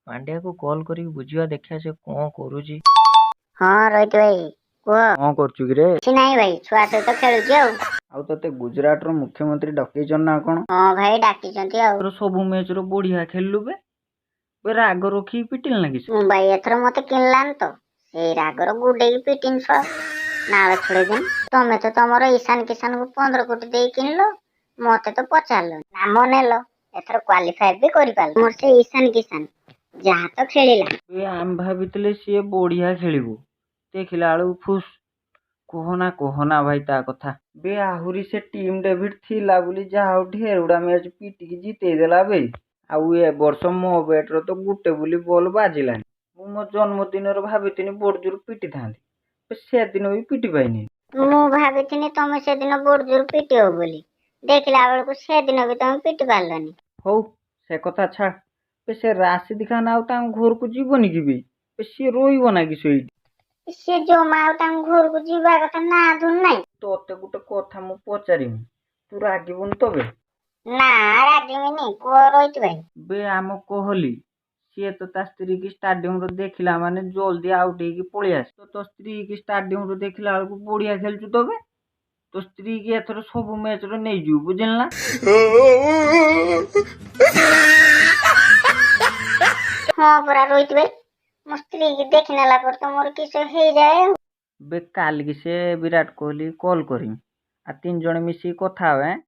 ପାଣ୍ଡିଆକୁ call କରିକି ବୁଝିବା, ଦେଖିବା ସେ କଣ କରୁଛି। ହଁ ରୋହିତ ଭାଇ, କୁହ। କଣ କରୁଛୁ କିରେ? କିଛି ନାହିଁ ଭାଇ, ଛୁଆ ସହିତ ଖେଳୁଛି ଆଉ। ଆଉ ତତେ ଗୁଜୁରାଟର ମୁଖ୍ୟମନ୍ତ୍ରୀ ଡକେଇଛନ୍ତି ନା କଣ? ହଁ ଭାଇ, ଡାକିଛନ୍ତି ଆଉ। ତୋର ସବୁ ମ୍ୟାଚର ବଢିଆ ଖେଳିଲୁ ବେ। ବେ ରାଗ ରଖିକି ପିଟିଲ ନା କିସ? ମୁମ୍ବାଇ ଏଥର ମତେ କିଣିଲାନି ତ, ସେଇ ରାଗର ଗୁଡେଇକି ପିଟିନି ଶଳା, ନାଳ ଛଡେଇଦେନି। ତମେ ତ ତମର ଈଶାନ କିଶାନକୁ 15 କୋଟି ଦେଇ କିଣିଲ, ମତେ ତ ପଚାରିଲନି, ନାମ ନେଲ, ଏଥର କ୍ୱାଲିଫାଏ ବି କରିପାରିଲ। ମୋର ସେ ଈଶାନ କିଶାନ ଯାହା ତ ଖେଳିଲା। ବେ ଆମେ ଭାବିଥିଲେ ସିଏ ବଢିଆ ଖେଳିବ, ଦେଖିଲା ବେଳକୁ ଫୁସ୍। କହନା କହନା ଭାଇ ତା କଥା। ବେ ଆହୁରି ସେ ଟିମ୍ ଡେଭିଡ୍ ଥିଲା ବୋଲି ଯାହା ହଉ ଢେରଗୁଡା ମ୍ୟାଚ୍ ପିଟିକି ଜିତେଇ ଦେଲା ବେ। ଆଉ ଏ ବର୍ଷ ମୋ ବ୍ୟାଟର ତ ଗୋଟେ ବୋଲି ବଲ୍ ବାଜିଲାନି। ମୁଁ ମୋ ଜନ୍ମଦିନରେ ଭାବିଥିନି ବଡ ଜୋର ପିଟିଥାନ୍ତି, ବେ ସେଦିନ ବି ପିଟି ପାଇନି। ମୁଁ ଭାବିଥିନି ତମେ ସେଦିନ ବଡ ଜୋର ପିଟିବ ବୋଲି, ଦେଖିଲା ବେଳକୁ ସେଦିନ ବି ତମେ ପିଟି ପାରିଲନି। ହଉ ସେ କଥା ଛାଡ। ବେ ସେ ରାସିଦ ଖାନ ଆଉ ତାଙ୍କ ଘରକୁ ଯିବନି କି ବେ? ବେ ସିଏ ରହିବ ନା କି ସେଇଠି? ସେ ଜମା ଆଉ ତାଙ୍କ ଘରକୁ ଯିବା କଥା ନା ଧୁନ ନାହିଁ। ତତେ ଗୋଟେ କଥା ମୁଁ ପଚାରିମି, ତୁ ରାଗିବୁନି ତ ବେ? ନା, ରାଗିମିନି, କୁହ ରୋହିତ ଭାଇ। ବେ ଆମ କୋହଲି ସିଏ ତ ତା ସ୍ତ୍ରୀ କି ଷ୍ଟାଡିୟମରୁ ଦେଖିଲା ମାନେ ଜଲ୍ଦି ଆଉଟ୍ ହେଇକି ପଳେଇ ଆସେ। ତ ତୋ ସ୍ତ୍ରୀ କି ଷ୍ଟାଡିୟମରୁ ଦେଖିଲା ବେଳକୁ ବଢିଆ ଖେଳୁଛୁ ତ ବେ। ତୋ ସ୍ତ୍ରୀ କି ଏଥର ସବୁ ମ୍ୟାଚରେ ନେଇଯିବୁ, ବୁଝିଲୁ ନା? ହଁ ପରା ରୋହିତ ଭାଇ, ମୋ ସ୍ତ୍ରୀ କି ଦେଖିନେଲା ପରେ ତ ମୋର କିସ ହେଇଯାଏ ଆଉ। ବେ କାଲିକି ସେ ବିରାଟ କୋହଲି କଲ୍ କରିମି, ଆଉ ତିନି ଜଣ ମିଶିକି କଥା ହେବା।